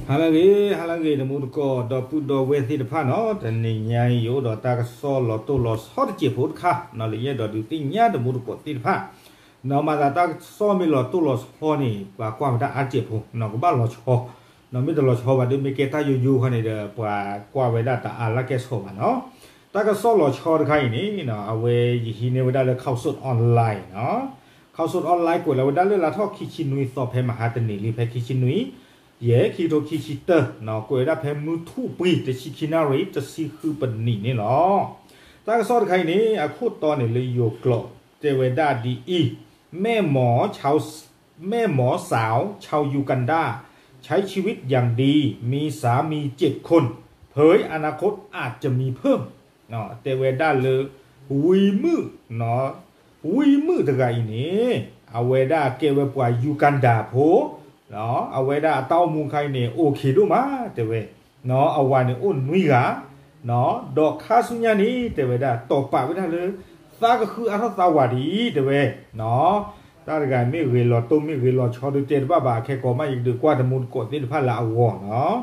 ဟါလၢအဂ့ၤ ဟါလၢအဂ့ၤ တမူတကိး ဒီပုၢ်ဒီဝဲၢ်သ့ၣ်တဖၣ်နီၤ, တနံၤညါအံၤ ယအိၣ်ဒီးတၢ်ကစီၣ်လီၤတိၢ်လီၤဆီတစဲးဖိတခါနီၤ, လၢယအဲၣ်ဒိးဒုးသ့ၣ်ညါတမူတကိးသ့ၣ်တဖၣ် နီၤ, မၤသးတၢ်ကစီၣ်မ့ၢ်လီၤတိၢ်လီၤဆီန့ၣ် ပှၤကွၢ်ဝဲဒၣ်အါတစဲးဖိနီၤ, ကဘၣ်လီၤဆီ နီၤ, မ့ၢ်တလီၤဆီဘၣ်ဒီး မ့ၢ်ကဲတၢ်ယိယိခီန့ၣ်ဒီး ပှၤကွၢ်ဝဲဒၣ်တအါလၢကဲဆိးဘၣ်နီၤ. တၢ်ကစီၣ်လီၤဆီတခါအံၤန့ၣ် အဝဲယဟံးန့ၢ်ဝဲဒၣ်လၢ ข่าวสดออนไลน์ နီၤ, ข่าวสดออนไลน์ ကွဲးလီၤဝဲဒၣ်လၢလါထီၣ်ခံဆံနွံသီ ဖဲမဟါတနံၤလံ ဖဲခံဆံနွံ ယဲၢ် ခံကထိခံဆံတၢ နီၤ, ကွဲးဝဲဒၣ်ဖဲမုၢ်ထူၣ်ပှဲၤ တဆံခံနၣ်ရံၣ် တဆံဃုပနံးန့ၣ်လီၤ. တၢ်ကစီၣ်တခါအံၤန့ၣ် အခိၣ်တီန့ၣ်လၢယိၤကျိာ် တဲဝဲဒၣ်ဒ်အံၤ, แม่หมอชาว แม่หมอสาวชาวยูกันดา ใช้ชีวิตอย่างดี มีสามีเจ็ดคน เผยอนาคตอาจจะมีเพิ่ม တဲဝဲဒၣ်လၢ ဝံမုၣ် ဝံမုၣ်တဂၤအံၤန့ၣ် အဝဲဒၣ်ကဲဝဲပှၤယူၤကၤဒၤဖိ, အဝဲဒၣ်အတၢ်အိၣ်မူခါအံၤန့ၣ် အိၣ်ခ့ဒိၣ်မး တဲဝဲ, အဝၤန့ၣ်အိၣ်နွံဂၤ, ဒီးခါဆူညါန့ၣ် တဲဝဲဒၣ် တီၢ်ပာ်ဝဲဒၣ်လၢ သးကဃုအါထီၣ်သးဝၤဒ်အံၤ တဲဝဲ, တၢ်တဂၤမ့ၢ်ဂ့ၤလီၤတိၢ်မ့ၢ်ဂ့ၤလီၤဆီဒုးတဲတဘၣ်ဘၣ် ခဲကိးမး ယကဒုးကွၢ်တမူတကိးသ့ၣ်တဖၣ်လၢအဂီၢ်နီၤ.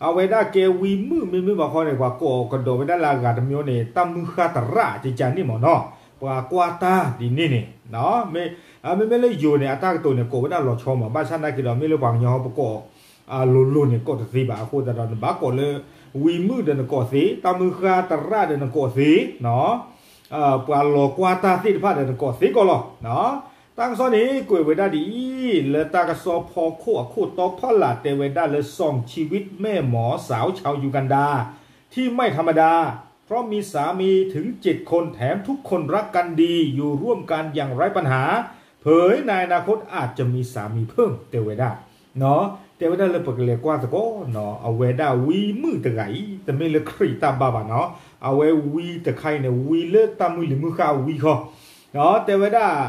အဝဲဒၣ်ကဲဝံမုၣ်မ့မ့ၢ်ဘၣ်ဃီန့ၣ် ပှၤကိးကဒီးဝဲဒၣ်လၢအဂၤတမံၤန့ၣ် တၢ်မုၢ်ဃၢ်တရၣ်ကကန့ၣ်မ့ၢ်နီၤ, ပှၤကွၢ်တၢ်ဒ်န့ၣ်န့ၣ်, မ့မ့ၢ်လၢယိၤန့ၣ် အတၢ်ကတိၤန့ၣ် ကိးဝဲဒၣ်လီၤဆီမး ဘၣ်ဆၣ်နာ်က့ဒီး မ့ၢ်လၢပှၤကညီပကိး အလိၤလိၤန့ၣ် ကိးတသ့ဘၣ်အဃိသတးဒီး နဘၣ်ကိးလၢ ဝံမုၣ်ဒီးနကိးသ့, တၢ်မုၢ်ဃၢ်တရၣ်ဒီးနကိးသ့, ပှၤလီၤကွၢ်တၢ်သ့ၣ်တဖၣ်ဒီးနကိးသ့ကီးလီၤ. တၢ်ကစီၣ်န့ၣ် ကွဲးဝဲဒၣ်ဒ်အံၤ, လၢတၢ်ကစီၣ်ဖီခိၣ်အခိၣ်တီဖီလာ်တဲဝဲဒၣ်လၢ สองชีวิตแม่หมอสาวชาวยูกันดา ที่ไม่ทำให้สามีถึงเจ็ดคน แถมทุกคนรักกันดี อยู่ร่วมกันอย่างไร้ปัญหา เผยในอนาคตอาจจะมีสามีเพิ่ม တဲဝဲဒၣ် တဲဝဲဒၣ်လၢပကလဲၤကွၢ်သကိးနီၤ, အဝဲဒၣ်ဝံမုၣ်တဂၤအံၤ တမ့ၢ်လၢခရံာ်တၢ်ဘါဘၣ်နီၤ, အဝဲဝံတခါအံၤန့ၣ် ဝံလၢတၢ်မုၢ်လံၤမုၢ်ဃၢ်အဝံခီ, တဲဝဲဒၣ်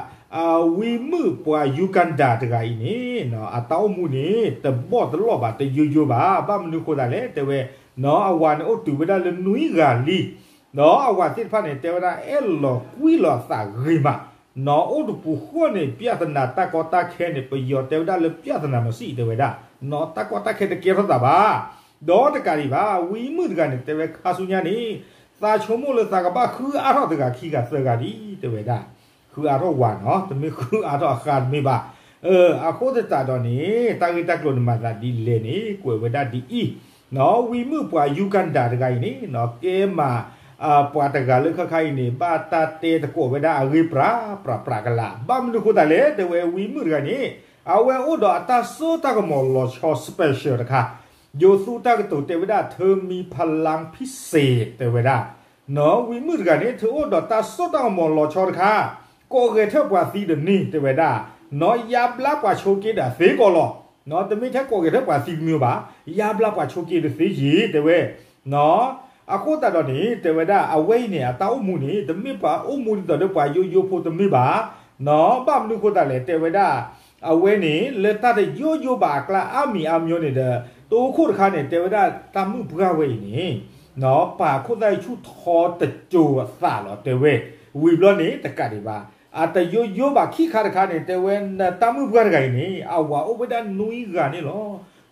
ဝံမုၣ်ပှၤယူၤကၤဒၤတဂၤအံၤန့ၣ် အတၢ်အိၣ်မူန့ၣ် တဘီၣ်တလီၢ်ဘၣ် တယိယိဘၣ်, ဘၣ်မနုၤဃိသတးလဲၣ် တဲဝဲ, အဝၤန့ၣ်အိၣ်တုၤဝဲဒၣ်လၢနွံဂၤလံ, ဒီးအဝၤသ့ၣ်တဖၣ်န့ၣ် တဲဝဲဒၣ်အဲၣ်လီၤကွံလီၤအသးဂ့ၤမး, နီၤ, အိၣ်တပူၤဃီန့ၣ် ပြဿနာတၢ်ကီတၢ်ခဲန့ၣ် ပယီၤတဲဝဲဒၣ်လၢ ပြဿနာမရှိ တဲဝဲဒၣ်, နီၤ, တၢ်ကီတၢ်ခဲတကဲထီၣ်သးဘၣ်, ဒီးတကးဒံးဘၣ် ဝံမုၣ်တဂၤန့ၣ် တဲဝဲခါဆူညါန့ၣ် သးဆိကမိၣ်လၢသးကဘၣ်ဃုအါထီၣ်တဂၤခံဂၤသၢဂၤဒံး တဲဝဲဒၣ်, ဃုအါထီၣ်ဝၤနီၤ, တမ့ၢ်ဃုအါထီၣ်အဃါတမ့ၢ်ဘၣ်, အဃိသတးဒီးန့ၣ် တၢ်ဂ့ၢ်တၢ်ကျိၤန့ၣ်မၤသးဒ်လဲၣ်န့ၣ် ကွဲးဝဲဒၣ်ဒ်အံၤ, နီၤ, ဝံမုၣ်ပှၤယူၤကၤဒၤတဂၤအံၤန့ၣ် ကဲမး ပှၤတဂၤလၢခဲခါအံၤန့ၣ် ဘၣ်တၢ်တဲသကိးဝဲဒၣ်အဂ့ၢ်ပြးပြးပြးကလာ်, ဘၣ်မနုၤဃိသတးလဲၣ် တဲဝဲဝံမုၣ်တဂၤန့ၣ် အဝဲအိၣ်ဒီးအတၢ်စိတၢ်ကမီၤလီၤဆီ special တခါ, ယိၤသူတၢ်ကတိၤတဲဝဲဒၣ် เธอมีพลังพิเศษ တဲဝဲဒၣ်, နီၤ, ဝံမုၣ်တဂၤန့ၣ် เธอအိၣ်ဒီးတၢ်စိတၢ်ကမီၤလီၤဆီတခါ, ကိးဂဲၤထၢၣ်ပှၤသံတန့ၢ် တဲဝဲဒၣ်, နီၤ, ယါဘျါပှၤဆိးက့ဒီးသ့ကီးလီၤ, နီၤ, တမ့ၢ်ထဲကိးဂဲၤထၢၣ်ပှၤသံတမံၤဘၣ်, ယါဘျါပှၤဆိးက့ဒီးသ့ယ့ၤ တဲဝဲ, နီၤ, အဃိသတးဒီးန့ၣ် တဲဝဲဒၣ် အဝဲအံၤန့ၣ် အတၢ်အိၣ်မူန့ၣ် တမ့ၢ်ပှၤအိၣ်မူဒ်သိးဒီးပှၤယိယိဖိတမ့ၢ်ဘၣ်, နီၤ, ဘၣ်မနုၤဃိသတးလဲၣ် တဲဝဲဒၣ် အဝဲန့ၣ် လၢတၢ်တယိယိဘၣ်အကျါအါမံၤအါမျိၤန့ၣ်ဒီး တိခိၣ်တခါန့ၣ် တဲဝဲဒၣ်တၢ်မုၣ်ပှၢ်ဝဲအံၤန့ၣ် နီၤ, ပာ်ခိၣ်သၣ်ဆူၣ်ထီတစိၤအသးလီၤ တဲဝဲ, ဝံၤဘျီန့ၣ် တကးဒံးဘၣ်, အတယိယိဘၣ်ခံခါတခါန့ၣ် တဲဝဲတၢ်မုၣ်ပှၢ်တဂၤအံၤန့ၣ် အဝၤအိၣ်ဝဲဒၣ်နွံဂၤန့ၣ်လီၤ,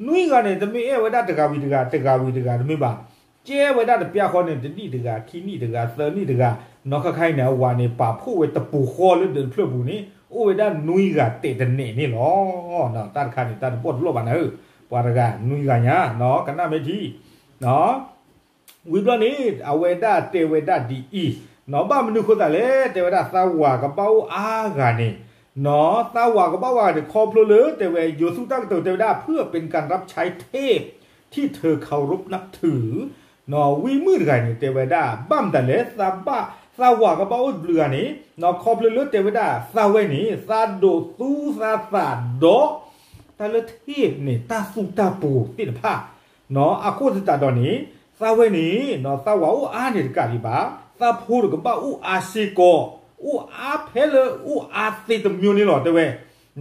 နွံဂၤန့ၣ် တမ့ၢ်အဲၣ်ဝဲဒၣ်တဂၤဝံၤတဂၤ တဂၤဝံၤတဂၤတမ့ၢ်ဘၣ်, ကဲဝဲဒၣ်တပျၢ်ဃီန့ၣ် တနံၣ်တဂၤ ခံနံၣ်တဂၤ သၢနံၣ်တဂၤ, နီၤ, ခဲခါအံၤန့ၣ် အဝၤန့ၣ် ပာ်ဖှိၣ်ဝဲတပူၤဃီလၢဒၢးတဖျၢၣ်ပူၤန့ၣ် အိၣ်ဝဲဒၣ်နွံဂၤတဲာ်တနဲာ်န့ၣ်လီၤ, တၢ်တခါန့ၣ် တၢ်တဘီၣ်တလီၢ်ဘၣ်နၤဧၢ, ပှၤတဂၤနွံဂၤညါ နီၤ, ကနၣ်မ့ၢ်ထံ နီၤ, ဝံၤဘျီန့ၣ် အဝဲဒၣ်တဲဝဲဒၣ်ဒ်အံၤ, နီၤ, ဘၣ်မနုၤဃိသတးလဲၣ် တဲဝဲဒၣ်သးဝၤကဘၣ်အိၣ်အါဂၤန့ၣ်, နီၤ, သးဝၤကဘၣ်အိၣ်အါဂၤန့ၣ် ခီဖျိလၢတဲဝဲ ယိၤသူတၢ်ကတိၤတဲဝဲဒၣ် เพื่อเป็นการรับใช้เทพที่เธอเคารพนับถือ နီၤ, ဝံမုၣ်တဂၤန့ၣ် တဲဝဲဒၣ် ဘၣ်မတၤလဲၣ် သးဘၣ် သးဝၤကဘၣ်အိၣ်တဘျုးဂၤန့ၣ်, နီၤ, ခီဖျိလၢတဲဝဲဒၣ် သးဝဲန့ၣ် သးဒိးသူသးသးဒီး တၢ်လၢ เทพ န့ၣ် တၢ်သူတၢ်ပူၤသ့ၣ်တဖၣ်, နီၤ, အဃိသတးဒီးန့ၣ် သးဝဲန့ၣ် နီၤ, သးဝၤအိၣ်အါန့ၣ်တကးဒံးဘၣ်, သးဖိတကဘၣ်အိၣ်အါစ့ၢ်ကီး, အိၣ်အါဖဲလၢအိၣ်အါသ့တမျိၤန့ၣ်လီၤ တဲဝဲ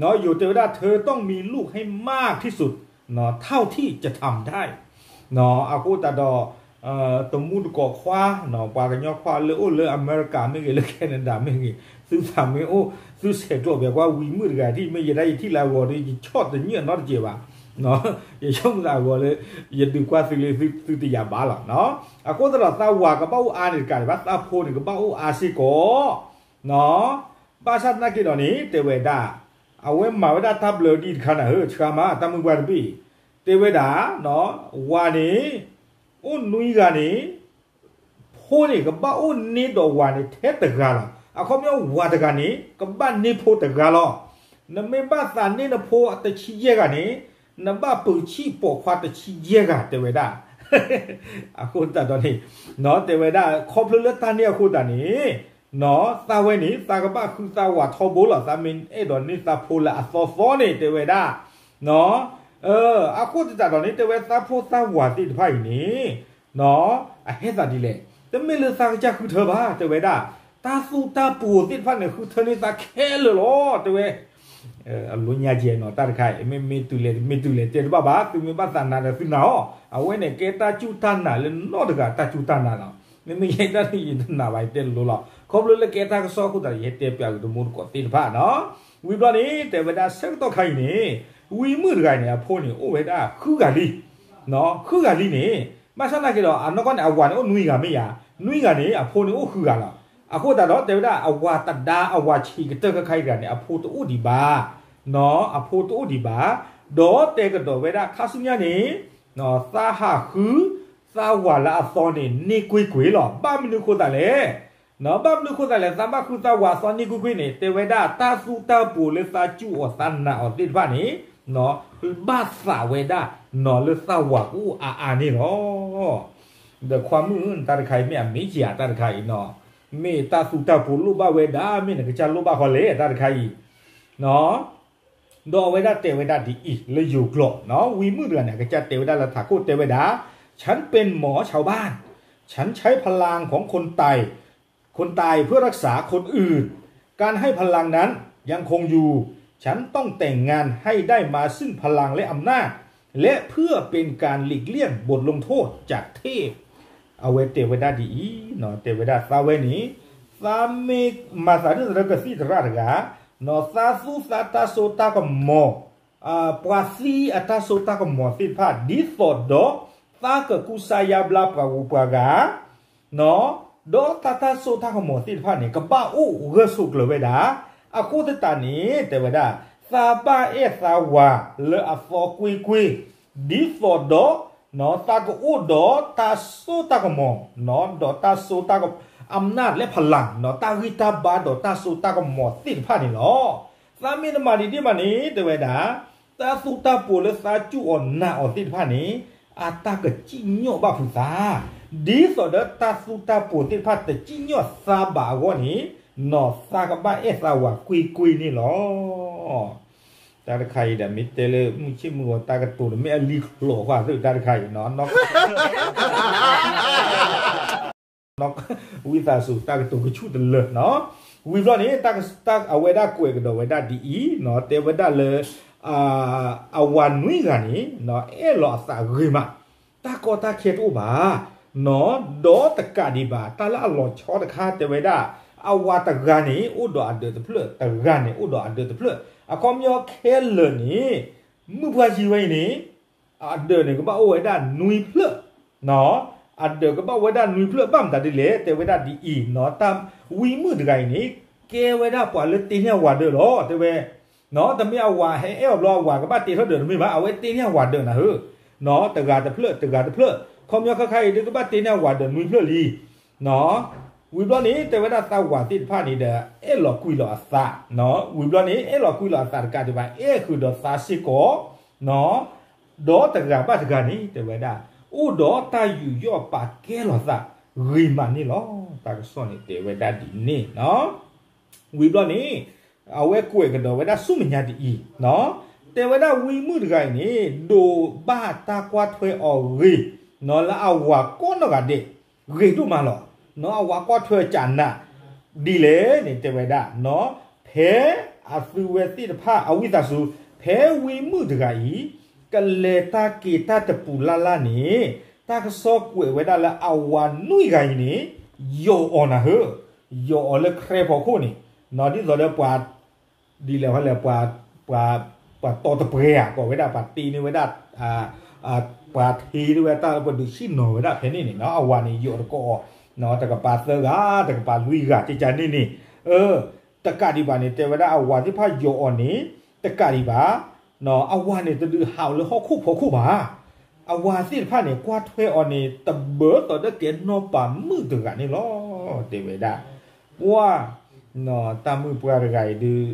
နီၤ, ယိၤတဲဝဲဒၣ် เธอต้องมีลูกให้มากที่สุด เท่าที่จะทำได้ နီၤ, အဃိသတးဒီး တမူတကိးခွါ နီၤ, ပှၤကညီခွါလၢအိၣ်လၢအမဲရကၤမ့ၢ်ဂ့ၤ လၢ Canada မ့ၢ်ဂ့ၤ, သုသးမ့ၢ်အိၣ် သုဆဲးကျိးဘၣ်ကွၢ်ဝံမုၣ်တဂၤထံၣ် မ့ၢ်ယဲဒၣ်ယထံၣ်လၢအဂီၤဒီး ယဆီၣ်တညၣ်နီတစဲးဘၣ်, ယဆိကမိၣ်သးအဂီၢ်လၢ ယဒုးကွၢ်သုလၢသုတယာ်ဘၣ်လီၤ. အဃိသတးဒီး သးဝၤကဘၣ်အိၣ်အါန့ၣ်တကးဒံးဘၣ်, သးဖိန့ၣ်ကဘၣ်အိၣ်အါစ့ၢ်ကီး. ဘၣ်ဆၣ်သနာ်က့ဒီးန့ၣ် တဲဝဲဒၣ်, အဝဲမၤဝဲဒၣ်တၢ်ဘျၢဒ်တခါနၤဧၢ, ဆှါမး တၢ်မုၢ်ပှၢ်တဘ့ၣ်, တဲဝဲဒၣ်, ဝၤန့ၣ် အိၣ်နွံဂၤန့ၣ် ဖိန့ၣ် ကဘၣ်အိၣ်န့ၢ်ဒီးဝၤန့ၣ်ထဲတဂၤလီၤ. အခီပညီဝၤတဂၤန့ၣ် ကဘၣ်န့ၢ်ဖိတဂၤလီၤ. နမ့ၢ်ဘၣ်သးန့ၢ်နဖိတဆံယဲၢ်ဂၤန့ၣ် နဘၣ်ပၢၤဆံၣ်ပိာ်ခွါတဆံယဲၢ်ဂၤ တဲဝဲဒၣ်. အဃိသတးဒီးန့ၣ် တဲဝဲဒၣ် ခီဖျိလၢတၢ်န့ၣ်အဃိသတးန့ၣ် သးဝဲန့ၣ် သးကဘၣ်ဃုသးဝၤထီဘိလီၤ. သးမ့ၢ်အဲၣ်ဒိးန့ၢ်သးဖိလၢအသီသီန့ၣ် တဲဝဲဒၣ် အဃိသတးဒီးန့ၣ် တဲဝဲသးဖိသးဝၤသ့ၣ်တဖၣ်အံၤန့ၣ် အဟဲသးဒ်လဲၣ်. တမ့ၢ်လၢသးကစၢ်ဃုထၢဘၣ် တဲဝဲဒၣ်, တၢ်သူတၢ်ပှိၤသ့ၣ်တဖၣ်န့ၣ် ဃုထၢန့ၢ်သးခဲလၢာ်လီၤ တဲဝဲ. အလိညါကဲနီၤ တၢ်တခါအံၤ မ့ၢ်မ့ၢ်တုၤလဲၣ် မ့ၢ်တုၤလဲၣ်တဲတဘၣ်ဘၣ်, သုမ့ၢ်ဘၣ်သးနာ်ဒီးသုနာ်အီၤ, အဝဲန့ၣ်ကဲတၢ်စူၢ်တၢ်နာ်လၢနီတဂၤတၢ်စူၢ်တၢ်နာ်လီၤ. မ့မ့ၢ်ယဲဒၣ်န့ၣ် ယတနာ်ဘၣ် ယတဲလိၤလီၤ. ခီဖျိလၢကဲတၢ်ကစီၣ်အဃိသတး ယဟဲတဲပၠးက့ၤတမူတကိးသ့ၣ်တဖၣ်နီၤ. ဝံၤဘျီန့ၣ် တဲဝဲဒၣ်ဆၢကတီၢ်ခါအံၤန့ၣ် ဝံမုၣ်တဂၤအံၤန့ၣ် အဖိန့ၣ်အိၣ်ဝဲဒၣ်ဃုဂၤလံ ဃုဂၤလံန့ၣ် ဘၣ်ဆၣ်သနာ်က့ဒီး အနီၢ်ကီၢ်န့ၣ် အဝၤန့ၣ်အိၣ်နွံဂၤမ့ၢ်ဧါ, နွံဂၤန့ၣ် အဖိန့ၣ်အိၣ်ဃုဂၤလီၤ. အဃိသတးဒီး တဲဝဲဒၣ် အဝၤတဒါ အဝၤဆံးကတၢၢ်ခဲခါအံၤတဂၤန့ၣ် အဖိတအိၣ်ဒံးဘၣ်, အဖိတအိၣ်ဒံးဘၣ်, ဒီးတဲကဒီးဝဲဒၣ် ခါဆူညါန့ၣ် သးဟးဃု သးဝၤလၢအသီန့ၣ် န့ၢ်ကွ့ၢ်ကွ့ၢ်လီၤ. ဘၣ်မနုၤဃိသတးလဲၣ် ဘၣ်မနုၤဃိသတးလဲၣ် သးဘၣ်ဃုသးဝၤအသီန့ၢ်ကွ့ၢ်ကွ့ၢ်န့ၣ် တဲဝဲဒၣ် တၢ်သူတၢ်ပှိၤလၢသးစူၢ်အီၤသးနာ်အီၤသ့ၣ်တဖၣ်န့ၣ် ဘၣ်သးဝဲဒၣ်နီၤလၢသးဝၤကအိၣ်အါအါန့ၣ်လီၤ. ဒီးခွါမုၣ်ဧၢ နတၢ်တခါအံၤ မ့ၢ်အမ့ၢ်ယၤတၢ်တခါအံၤနီၤ, မ့ၢ်တၢ်သူတၢ်ပှိၤလိၣ်ဘၣ်ဝဲဒၣ် မ့ၢ်နကစၢ်လိၣ်ဘၣ်ဃီလဲၣ် တၢ်တခါအံၤ ဒီးအဝဲဒၣ်တဲဝဲဒၣ်ဒ်အံၤ လၢယိၤကျိာ်နီၤ, ဝံမုၣ်တဂၤန့ၣ် အကစၢ်တဲဝဲဒၣ်လၢထးခိၣ် တဲဝဲဒၣ် ฉันเป็นหมอชาวบ้าน ฉันใช้พลังของคนตาย คนตายเพื่อรักษาคนอื่น การให้พลังนั้นยังคงอยู่ ฉันต้องแต่งงานให้ได้มาซึ่งพลังและอำนาจ และเพื่อเป็นการหลีกเลี่ยงบทลงโทษจากเทพ အဝဲတဲဝဲဒၣ်ဒ်အံၤ, တဲဝဲဒၣ်သးဝဲန့ၣ် သးမ့ၢ်မၤသးဒ်သိးဒီးကသံၣ်သရၣ်တဂၤ, သးသူသးတၢ်စိတၢ်ကမီၤ, ပှၤသံအတၢ်စိတၢ်ကမီၤသ့ၣ်တဖၣ် ဒ်သိးဒီး သးကကူစါယါဘျါပှၤဂုၤပှၤဂၤ ဒီးတၢ်တၢ်စိတၢ်ကမီၤသ့ၣ်တဖၣ်န့ၣ် ကဘၣ်အိၣ်ဂၢၢ်ဆိးကျၢၤဝဲဒၣ်. အဃိသတးန့ၣ် တဲဝဲဒၣ် သးဘၣ်အဲၣ်သးဝၤလၢအသီကွ့ၢ်ကွ့ၢ်, ဒ်သိးဒီး သးကအိၣ်ဒီးတၢ်စိတၢ်ကမီၤ, ဒီးတၢ်စိတၢ်က, အမနၣ်လၢဖလၢ်, တၢ်ဂံၢ်တၢ်ဘါဒီးတၢ်စိတၢ်ကမီၤသ့ၣ်တဖၣ်န့ၣ်လီၤ. သးမ့ၢ်တမၤဒ်န့ၣ်ဘၣ်န့ၣ် တဲဝဲဒၣ် တၢ်သူတၢ်ပှိၤလၢသးစူၢ်အီၤနာ်အီၤသ့ၣ်တဖၣ်န့ၣ် အတၢ်ကစံၣ်ညီၣ်ဘၣ်ဖုးသး, ဒ်သိးဒီးတၢ်သူတၢ်ပှိၤသ့ၣ်တဖၣ်တစံၣ်ညီၣ်သးဘၣ်အဂီၢ်န့ၣ် နီၢ်သးကဘၣ်အဲၣ်သးဝၤကွ့ၢ်ကွ့ၢ်န့ၣ်လီၤ. တၢ်တခါအံၤဒီး မ့ၢ်တဲလၢမုၢ်ဆ့ၣ်မုၢ်ဂီၤ တၢ်ကတိၤန့ၣ် မ့ၢ်အလံၤလီၤဃာ်သ့ၣ် တၢ်တခါအံၤနီၤ, ဝံသးစူၤ တၢ်ကတိၤကဆူၣ်တလၢာ်နီၤ. ဝံၤဘျီန့ၣ် အဝဲဒၣ်ကွဲးကဒီးဝဲဒၣ်ဒ်အံၤနီၤ, တဲဝဲဒၣ်လၢ အဝၤနွံဂၤန့ၣ် အဲၣ်လီၤအသးဂ့ၤမး, တၢ်ကီတၢ်ခဲတအိၣ်ဘၣ်နီၤ, ဒီးတကးဒံးဘၣ် တၢ်လၢအလီၤဆီတခါ တဲဝဲဒၣ် အဝၤတဂၤန့ၣ် အိၣ်ဒီးအဒၢးတဖျၢၣ်, တဂၤန့ၣ် အိၣ်ဒီးအဒၢးတဖျၢၣ်, အခီပညီခဲလၢာ်န့ၣ် မုၣ်ပှၢ်ယံၤဝဲအံၤန့ၣ် အဒၢးန့ၣ် ကဘၣ်အိၣ်ဝဲဒၣ်နွံဖျၢၣ်, အဒၢးကဘၣ်အိၣ်ဝဲဒၣ်နွံဖျၢၣ် ဘၣ်မတၤဒ်လဲၣ် တဲဝဲဒၣ်ဒ်အံၤနီၤ, တၢ်ဝံမုၣ်တဂၤအံၤန့ၣ် ကဲဝဲဒၣ်ပှၤလၢတ့န့ၢ်အဝၤဒၢးလီၤ တဲဝဲ, တမ့ၢ်အဝၤဟဲအဲၣ်အီၤဘျီ အဝၤကဘၣ်တ့ထီၣ်ဒၢးတမ့ၢ်ဘၣ်, အဝဲတ့န့ၢ်အဝၤဒၢးနၤဧၢ, တဂၤတဖျၢၣ် တဂၤတဖျၢၣ်, ခီပညီခဲခါအံၤဒုးကဘၣ်တ့န့ၢ်အဝၤဒၢးနွံဖျၢၣ်လံ ဝံၤဘျီန့ၣ် တဲဝဲဒၣ်သးဝၤသ့ၣ်တဖၣ်န့ၣ်ဒီး အဲၣ်လီၤကွံာ်လီၤအသး, ဝံၤဘျီန့ၣ် အဲၣ်လီၤကွံာ်လီၤအသးတကးဒံးဘၣ် အဲၣ်ဃုာ်ဒီးသးစ့ၢ်ကီး, ဒီးတဂၤဘၣ်တဂၤန့ၣ် တဲဝဲဒၣ် အိၣ်ဒီးတၢ်ယူးယီၣ်ပာ်ကဲလိာ်သးဂ့ၤမးန့ၣ်လီၤ. တၢ်ကစီၣ်န့ၣ် တဲဝဲဒၣ်ဒ်န့ၣ်နီၤ. ဝံၤဘျီန့ၣ် အဝဲကွဲးကဒီးဝဲဒၣ်ဆူမဲာ်ညါဒ်အံၤ, တဲဝဲဒၣ်ဝံမုၣ်တဂၤအံၤန့ၣ် ဒိးဘၣ်တၢ်ကွၢ်ထွဲအီၤဂ့ၤ လၢအဝၤကိးနီၢ်ဂၤဒဲး ဂ့ၤဒိၣ်မးလီၤ. အဝၤကွၢ်ထွဲအီၤကနး ဒ်လဲၣ်န့ၣ် တဲဝဲဒၣ် ဖဲအသုဝဲသ့ၣ်တဖၣ် အဝံသးစူၤ ဖဲဝံမုၣ်တဂၤအံၤ ကလဲၤတၢ်က့ၤတၢ်တပူၤလၢ်လၢ်န့ၣ် တၢ်ကစီၣ်ကွဲးဝဲဒၣ်လၢအဝၤနွံဂၤအံၤန့ၣ် ယီၤအီၤနၤဧၢ, ယီၤအီၤလၢခရဲဖီခိၣ်န့ၣ်, ဒ်သိးဒီးပှၤ ဒ်လဲၣ်လဲၣ် ပှၤ ပှၤတီတပှဲၤဧါ ကိးဝဲဒၣ် ပှၤတ့န့ၢ်ဝဲဒၣ် ပှၤထ့န့ၢ်ဝဲတၢ်လၢပှၤဒုးဆ့ၣ်နီၤဝဲဒၣ်ဖဲန့ၣ်န့ၣ်နီၤ အဝၤန့ၣ်ယိးတကိးအီၤ တကပၤသၢဂၤ တကပၤလွံၢ်ဂၤ ကကန့ၣ်န့ၣ် တကးဒံးဘၣ်န့ၣ် တဲဝဲဒၣ်အဝၤသ့ၣ်တဖၣ်ယိးအီၤန့ၣ် တကးဒံးဘၣ် အဝၤန့ၣ်တဒုးဟးအီၤလၢဟီၣ်ခိၣ်ဖီခိၣ်ဘၣ်. အဝၤသ့ၣ်တဖၣ်န့ၣ် ကွၢ်ထွဲအီၤန့ၣ် တဘၢသိးဒီးကဲနီၢ်ပၤမုၣ်တဂၤန့ၣ်လီၤ. တဲဝဲဒၣ် ပှၤ တၢ်မုၣ်ပှၢ်တဂၤအံၤဒုး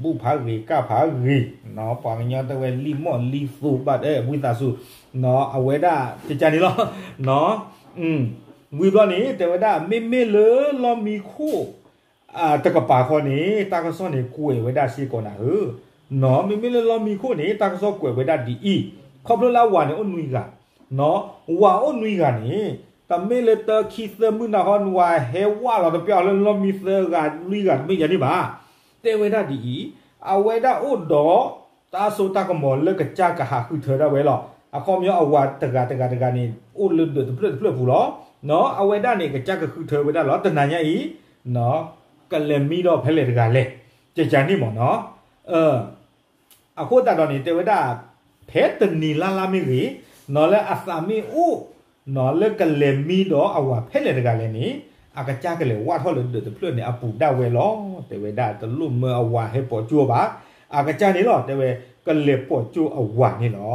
ဘူၣ်ဖးဂ့ၤကၣ်ဖးဂ့ၤ ပှၤကညီတဲဝဲလံၣ်မီၢ်လံၣ်သိဘၣ် ဝံသးစူၤ အဝဲဒၣ်ကကန့ၣ်လီၤ. ဝံၤဘျီန့ၣ် တဲဝဲဒၣ် မ့မ့ၢ်လၢလီၢ်မံခိၣ် တကပၤခီန့ၣ် တၢ်ကစီၣ်န့ၣ်ကွဲးဝဲဒၣ်စ့ၢ်ကီးနၤဧၢ, မ့မ့ၢ်လၢလီၢ်မံခိၣ်န့ၣ် တၢ်ကစီၣ်ကွဲးဝဲဒၣ်ဒ်အံၤ, ခီဖျိလၢအဝၤန့ၣ်အိၣ်နွံဂၤ, ဝၤအိၣ်နွံဂၤန့ၣ် တမ့ၢ်လၢတၢ်ခံသၢမုၢ်နၤခီ ဝၤဟဲဝးလီၤတပျၢ်အီၤလၢလီၢ်မံသၢဂၤလွံၢ်ဂၤတမ့ၢ်ယၤန့ၣ်ဘၣ်. တဲဝဲဒၣ်ဒ်အံၤ, အဝဲဒၣ်အိၣ်ဒီး တၢ်စိတၢ်ကမီၤလၢကစၢ်ကဟးဃုထၢဒၣ်ဝဲလီၤ. အခီပညီအဝၤတဂၤတဂၤတဂၤန့ၣ် အိၣ်လၢဒၢးတဖျၢၣ်တဖျၢၣ်ပူၤလီၤ. အဝဲဒၣ်န့ၣ် ကစၢ်ကဃုထၢဝဲဒၣ်လီၤ. တနၤညါအံၤ ကလဲၤမံဒီးဖဲလဲၣ်တဂၤလဲၣ်, ကကန့ၣ်မ့ၢ်နီၤ. အဃိသတးဒီးန့ၣ် တဲဝဲဒၣ် ဖဲတနံၤလါလါမ့ၢ်ဂ့ၤ, နီၤလၢအသးမ့ၢ်အိၣ် နီၤလၢကလဲၤမံဒီးအဝၤဖဲလဲၣ်တဂၤလဲၣ်န့ၣ်, အကစၢ်ကလဲၤဝးထီၣ်လၢဒၢးတဖျၢၣ်န့ၣ်အပူၤဒၣ်ဝဲလီၤ. တဲဝဲဒၣ်တလိၣ်မၢအဝၤဟဲပိာ်ကၠိဘၣ်. အကစၢ်န့ၣ်လီၤ တဲဝဲ ကလဲၤပိာ်ကၠိအဝၤန့ၣ်လီၤ.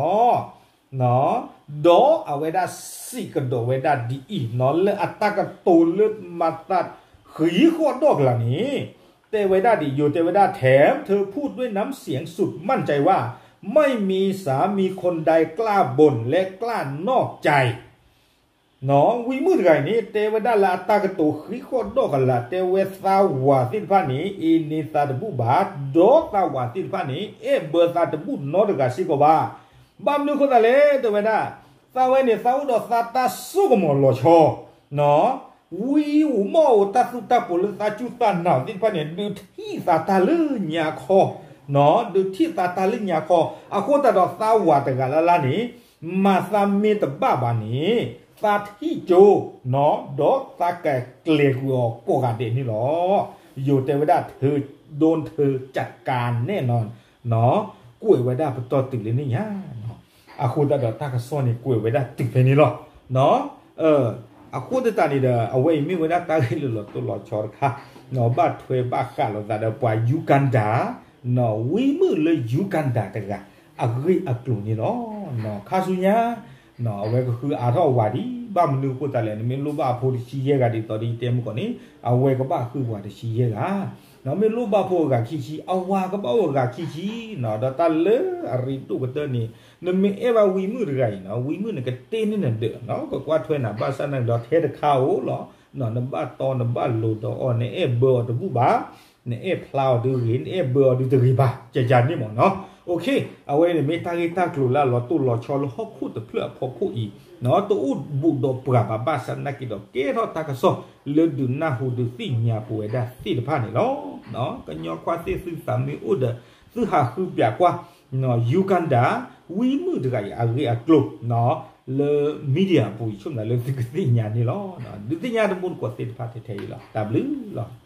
ဒီးအဝဲဒၣ်စံးကဒီးဝဲဒၣ်ဒ်အံၤ, နီၤလၢအတၢ်ကတိၤလၢမၤသးဃံးဃီၣ်ဒီၣ်ကလာ်န့ၣ်, တဲဝဲဒၣ်ဒ်ယိၤ တဲဝဲဒၣ် แถมเธอพูดด้วยน้ำเสียงสุดมั่นใจว่า ไม่มีสามีคนใดกล้าบ่นและกล้านอกใจ နီၤ ဝံမုၣ်တဂၤအံၤန့ၣ် တဲဝဲဒၣ်လၢအတၢ်ကတိၤဃံးဃီၣ်ဒီၣ်ကလာ် တဲဝဲသးဝၤသ့ၣ်တဖၣ်န့ၣ် အ့န့သးတဘူၣ်ဘၣ်, ဒီးသးဝၤသ့ၣ်တဖၣ်န့ၣ် အဲၣ်ဘၢသးတဘူၣ်နီတဂၤစ့ၢ်ကီးဘၣ်. ဘၣ်မနုၤအဃိသတးလဲၣ် တဲဝဲဒၣ်, သးဝဲန့ၣ် သးအိၣ်ဒီးသးတၢ်စိကမီၤလီၤဆီ နီၤ, ဝံအိၣ်မီၢ်အိၣ်တၢ်သူၣ်တၢ်ပိးလၢသးစူၢ်သးနာ်သ့ၣ်တဖၣ်န့ၣ် ဒုးထံၣ်သးတၢ်လၢညါခီ, နီၤ ဒုးထံၣ်သးတၢ်လၢညါခီ, အဃိသတးဒီးသးဝၤတဂၤလၢ်လၢ်န့ၣ် မၤသးမ့ၢ်တဘၣ်ဘၣ်န့ၣ် သးထံၣ်ကၠိ, နီၤ ဒီးသးကကျဲၤကွံာ်အီၤကိးဂၤဒဲးန့ၣ်လီၤ. ယိၤတဲဝဲဒၣ် เธอโดนเธอจัดการแน่นอน နီၤ ကွဲးဝဲဒၣ်ပတီၢ်တုၤလၢန့ၣ်ညါ အဃိသတးဒီးတၢ်ကစီၣ်န့ၣ်ကွဲးဝဲဒၣ်တုၤဖဲန့ၣ်လီၤ. အဃိသတးန့ၣ်ဒီး အဝဲအံၤမ့ၢ်ဝဲဒၣ်တၢ်ဂ့ၢ်လၢလီၤတိၢ်လီၤဆီတခါ, ဘၣ်ထွဲဘၣ်ဃးလိာ်သးဒီးပှၤယူကၤဒၤ, ဝံမုၣ်လၢယူကၤဒၤတဂၤ အဂ့ၢ်အကျိၤန့ၣ်လီၤ. ခါဆူညါ အဝဲကဃုအါထီၣ်အဝၤဒံး ဘၣ်မနုၤအဃိသတးလဲၣ်, နမ့ၢ်လိၣ်ဘၣ်အဖိတဆံယဲၢ်ဂၤဒ်သိးဒီးယတဲမုၢ်ကီၢ်န့ၣ် အဝဲကဘၣ်ဃုပှၤတဆံယဲၢ်ဂၤ, မ့ၢ်လိၣ်ဘၣ်ဖိအဂၤခံဆံ အဝၤကဘၣ်အိၣ်အဂၤခံဆံ, ဒီးတၢ်လၢအရ့ဒိၣ်ကတၢၢ်န့ၣ် နမ့ၢ်အဲၣ်ဘၣ်ဝံမုၣ်တဂၤအံၤနီၤ ဝံမုၣ်န့ၣ်ကတ့န့ၢ်နဒၢး, ကကွၢ်ထွဲနၤဘၣ်ဆၣ်နာ်က့ဒီးထဲတခါဧိၤလီၤ, နဘၣ်တီနဘၣ်လိၤဒီးအီၤ နအဲၣ်ဘၢအီၤတဘူၣ်ဘၣ်, နအဲၣ်ဖျါအီၤတဂ့ၤ နအဲၣ်ဘၢအီၤဒုးတဂ့ၤဘၣ်, ကကန့ၣ်မ့ၢ်နီၤ. အဝဲန့ၣ်မ့ၢ်တၢ်ဂ့ၢ်တၢ်ကျိၤလၢအလီၤတိၢ်လီၤဆီလၢဟီၣ်ခိၣ်တဖျၢၣ်အဖီခိၣ်အံၤ, တအိၣ်ဘူးဒီးပှၤဘၣ်ဘၣ်ဆၣ်နာ်က့ဒီး ကဲထီၣ်တၢ်ကစီၣ်လၢဒုးနၢ်ဟူဒုးသ့ၣ်ညါပဝဲဒၣ်သ့ၣ်တဖၣ်န့ၣ်လီၤ. ကညီခွါသ့ၣ်သုသးမ့ၢ်အိၣ်ဒီး သုဟးဃုပျးကွၢ် ယူကၤဒၤ ဝံမုၣ်တဂၤအံၤအဂ့ၢ်အကျိၤ လၢ media အပူၤအံၤ ဆိကမိၣ်လၢသုကသ့ၣ်ညါန့ၣ်လီၤ. ဒုးသ့ၣ်ညါတမူတကိးသ့ၣ်တဖၣ်ထဲထဲအံၤလီၤ. တၢ်ဘျုးလီၤ.